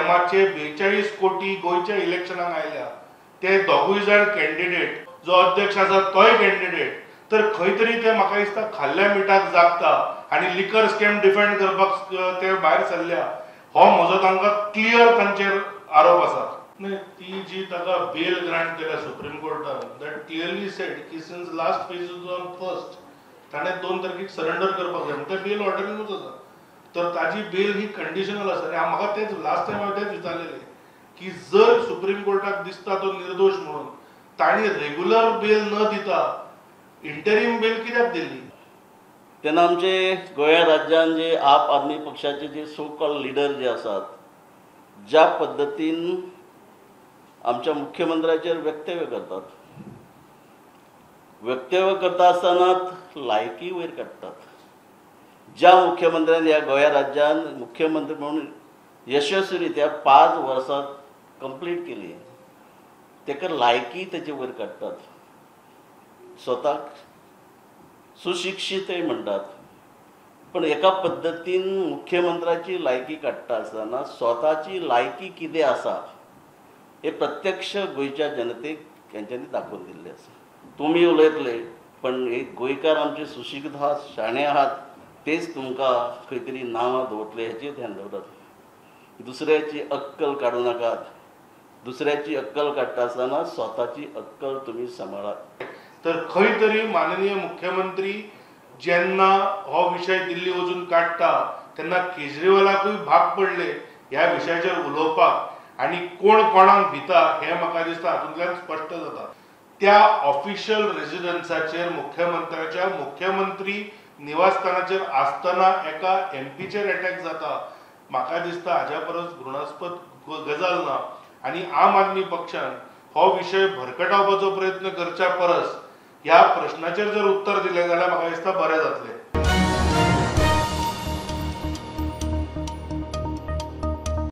स्कॅमाचे 42 कोटी गोंयच्या इलेक्शनाक आयल्या, ते दोगूय जाण कॅन्डिडेट, जो अध्यक्ष आसा तोय कॅन्डिडेट, तर खंय तरी ते म्हाका दिसता खाल्ल्या मिठाक जागता आनी लिकर स्कॅम डिफेंड करपाक ते भायर सरल्या, हो म्हजो तांकां क्लियर तांचेर आरोप आसा. न्ही, ती जी ताका बेल ग्रांट केल्या सुप्रीम कोर्टान, that clearly said की since last phase is on first, ताणें 2 तारखेक सरेंडर करपाक जाय, म्हणटा बेल ऑर्डरीनूच आसा, तर ताजी बेल ही कंडिशनल आसा. आनी म्हाका तेच लास्ट टायम हांवें तेच विचारलेलें की जर सुप्रीम कोर्टाक दिसता तो निर्दोश म्हणून, तांणी रेगुलर बेल न दिता इंटरीम बेल कित्याक दिली? तेन्ना आमचे गोंया राज्यान जे आप आदमी पक्षाचे जे सो कॉल्ड लिडर जे आसात, ज्या पद्दतीन आमच्या मुख्यमंत्र्याचेर वक्तव्य करतात, वक्तव्य करता आसतना लायकी वयर काडटात. ज्या मुख्यमंत्र्यान ह्या गोंया राज्यान मुख्यमंत्री म्हणून यशस्वीरित्या 5 वर्सां कंप्लीट केली, ताका लायकी तेजे वयर काडटात, स्वताक सुशिक्षीतय म्हणटात, पण एका पद्दतीन मुख्यमंत्र्याची लायकी काडटा आसतना स्वताची लायकी कितें आसा हे प्रत्यक्ष गोंयच्या जनतेक तेंच्यांनी दाखोवन दिल्लें आसा. तुमी उलयतले पण एक गोंयकार आमचे सुशिक्षीत आहात, शाणे आहात, तेच तुमकां खंय तरी नांवां दवरतले हेचें ध्यान दवरात. दुसऱ्याची अक्कल काडूं नाकात, दुसऱ्याची अक्कल काडटा आसतना स्वताची अक्कल तुमी सांबाळात. तर खंय तरी माननीय मुख्यमंत्री जेन्ना हो विशय दिल्ली वचून काडटा तेन्ना केजरीवालाकूय भाग पडले ह्या विशयाचेर उलोवपाक, आनी कोण कोणाक भिता हें म्हाका दिसता हातूंतल्यान स्पश्ट जाता. त्या ऑफिशियल रेजिडन्साचेर मुख्यमंत्र्याच्या मुख्यमंत्री निवासस्थानाचेर आसतना एका एमपीचेर अटॅक जाता, म्हाका दिसता हाज्या परस घृणास्पद गजाल ना. आनी आम आदमी पक्षान हो विशय भरकटावपाचो प्रयत्न करच्या परस ह्या प्रश्नाचेर जर उत्तर दिलें जाल्यार म्हाका दिसता बरें जातलें.